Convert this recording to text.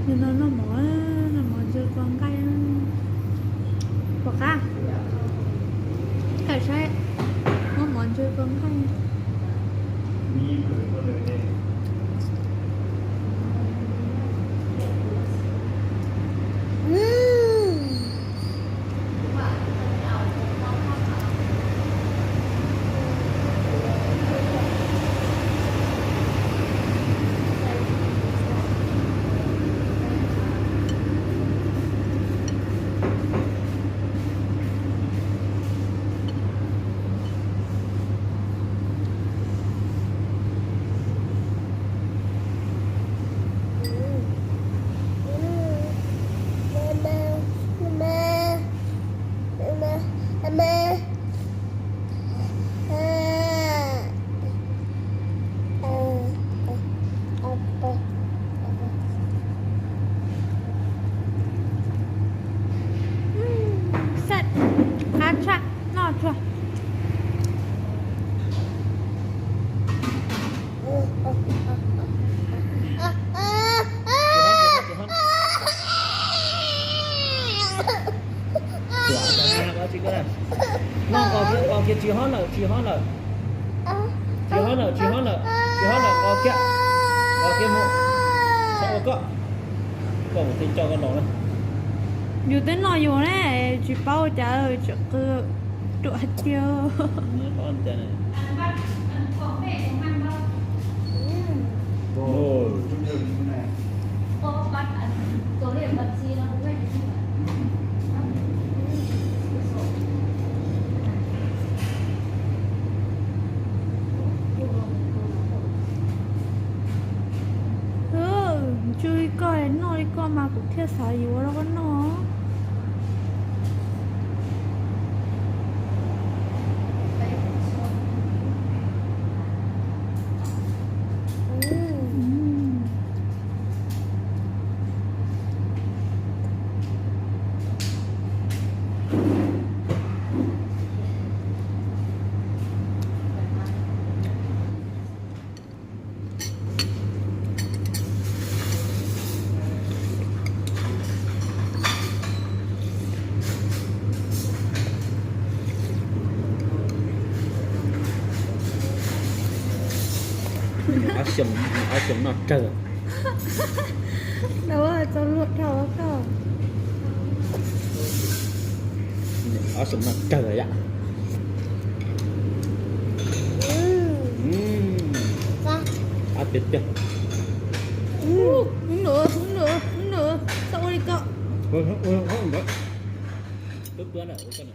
Nim no noj mov, noj mov ntse kua nqaij. Pom qab, kawm saib, muab mov ntse kua nqaij. Xaj, qab tshaj, noj tsuag. Noj qos kiag, qos kiag, tsis hob lawm, tsis hob lawm. Tsis hob lawm, tsis hob lawm, tsis hob lawm, qos kiag, qos kiag mus. Txhob ua koj, koj mus thiaj coj koj los na. Yus twb noj yus ne, tsis paub cas tseem qw ruam tiag. Tsw li koj, noj li koj mas kuv thiaj xav yuav rau koj noj. Ob xyoos, ob xyoos noj rawg. Tau txog luag dhau koj. Ob xyoos noj rawg yom. Qab tiag tiag. Hnub no, hnub no, hnub no, txhob ua li koj. Pub pub na, ua koj na.